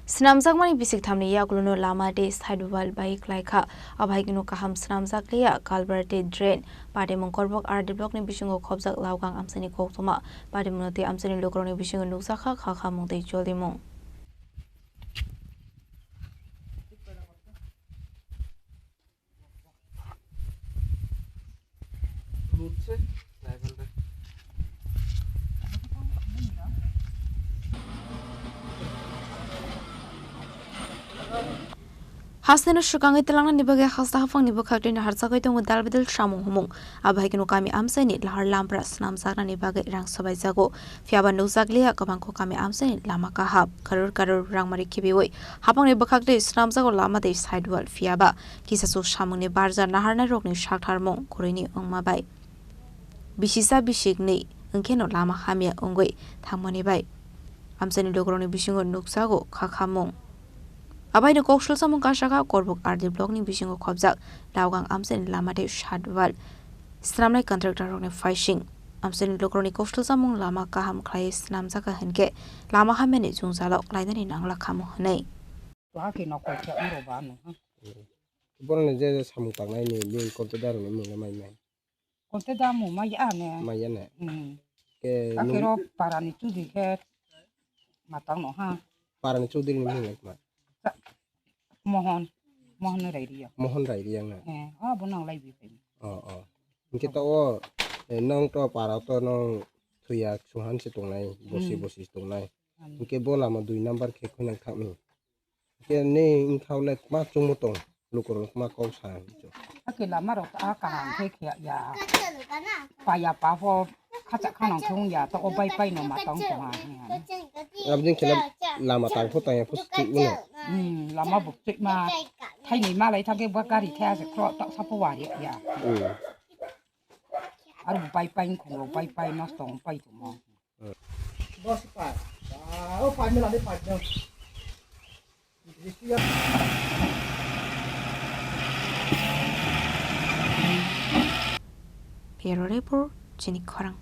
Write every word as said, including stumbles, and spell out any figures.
Swnamjakmani bisik thamni yagulono lama tei sidewall bai kwlai kha. Abo hai kheno kaham swnamjak liya, culvert tei drain. Patimung Korbok R D blockni bisingo khobjak Laogang amchaini koktwma. Patimungno tei amchaini lukurokni bisingo nukjakha kha khamung tei cholimung. Hasteno swkangwi twlangnani bagwi hasta haphangni bwkhak twi naharjagwi tongo dalbidal samung humung. Abo hai kheno kami amchaini lahar lampra swnamjaknani bagwi rang swbaijago. Phiyaba nukjakliya kwbangkho kami amchaini lama kaham. Karor karor rangmari khibiwi haphangni bwkhak twi swnamjago lama tei sidewall. Phiyaba kisachuk samungni barja naharnairokni saktharmung kwrwini wngma bai. Bisisa bisiknwi wngkheno lama hamya wngwi thangmani bai amchaini lukurokni bisingo nukjago kha khamung. Abaino kok salsamung kasaka Korbok R D blockni bisingo khobjak Laogang amchaini lama tei sidewall swnamnai contractorrokni phaising. Amchaini lukurokni kok salsamung lama kaham khlaiwi swnamjakha hinkhe lama hamyani jwngjalo khlainani nangla khamu hwnwi. Hake nokol khe oro ba nung ha. Borokni je je samung tangnai ni bini contractorrokni mungla mai mai. Kote da mu maya ne. Maya ne. Hmm. Ke nung- Akero parani chudri khe matang no ha. Parani chudri ni mung lai ma. Mohon. Mohon rai riya. Mohon rai riya na. Eh, ah, bo nang lai bi pai. Oh, oh. Hingke to o, eh, nang to para to nang thuya suhan se tongnai, bosi Hmm. bosi tongnai. Hmm. Hingke bo lama dui number khe khoi nang thang ni. Ke ni wngkha le ma chwngmo tong, lukurok ma kok sa. Ake lama rok a kaham khe khe ya. Paya pa pho khacha khanang thung ya, to o bai pai no ma tong tong ha. Abdin khela lama tang pho tang ya pho sik uno. Hmm, lama buk tik ma. Thai ni ma lai thang ke ba gari thai ase kro tak sa pho wari ya. Hmm. Ar bu pai pai khong ro pai pai nos tong pai tong mo. Bureau Report, chini khorang.